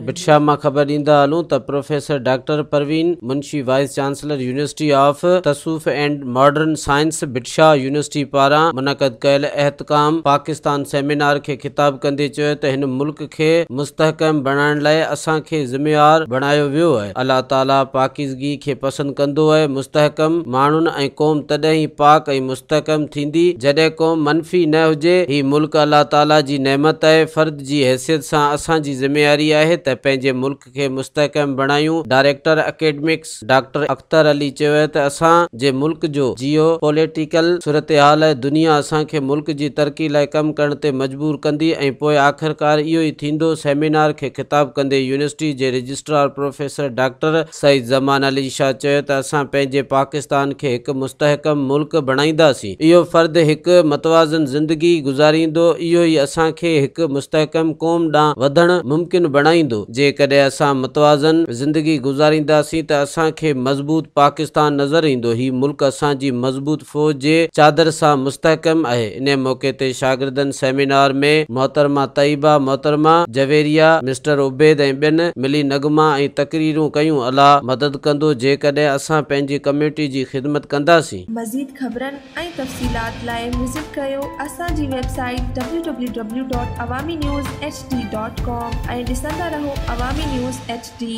ڀٽ شاهه مان خبر ڏيندا هلون ته professor doctor Parveen Munshi vice chancellor university of Tasawwuf and modern science Bhit Shah university پاران منعقد ڪيل استحڪام پاڪستان سيمينار کي خطاب ڪندي چيو ته هن ملڪ کي مستحڪم بڻائڻ لاء اسان کي ذميوار بڻايو ويو آهي. الله تعاليٰ پاڪيزگي کي پسند ڪندو آهي. مستحڪم ماڻهن ۽ قوم تڏهن ئي پاڪ ۽ مستحڪم ٿيندي جڏهن قوم منفي نه هجي. هي ملڪ الله تعاليٰ جي نعمت آهي. فرد جي حيثيت سان اسان جي ذميواري آهي ته پنهنجي ملڪ کي مستحڪم بڻايون. Director academics doctor Akhtar Ali چيو ته اسان جي ملڪ جو جيو پوليٽيڪل صورتحال ۽ دنيا اسان کي ملڪ جي ترقي لاء ڪم ڪرڻ تي مجبور ڪندي ۽ پوء آخرڪار اهو ئي ٿيندو. سيمينار کي خطاب ڪندي يونيورسٽي جي registrar professor doctor Syed Zaman Ali Shah چيو ته اسان پنهنجي پاڪستان کي هڪ مستحڪم ملڪ بڻائينداسين. اهو فرد هڪ متوازن زندگي گذاريندو، اهو ئي اسان کي هڪ مستحڪم قوم ڏانهن وڌڻ ممڪن بڻائيندو. جيڪڏهن اسان متوازن زندگي گذارينداسين ته اسان کي مضبوط پاڪستان نظر ايندو. هي ملڪ اسان جي مضبوط فوج جي چادر سان مستحڪم آهي. انهي موقعي تي شاگردن سيمينار ۾ محترمه طيبه، محترمه جويريه، مسٽر عبيد ۽ ٻين ملي نغما ۽ تقريرون ڪيون. الله مدد ڪندو جيڪڏهن اسان پنهنجي ڪميونٽي جي خدمت ڪنداسين. مزيد خبرن ۽ تفصيلات لاء وزٽ ڪريو اسان جي web site www.awaminews.hd.com ۽ ڏسندا رهو عوامي نيوز ايڇ ڊي.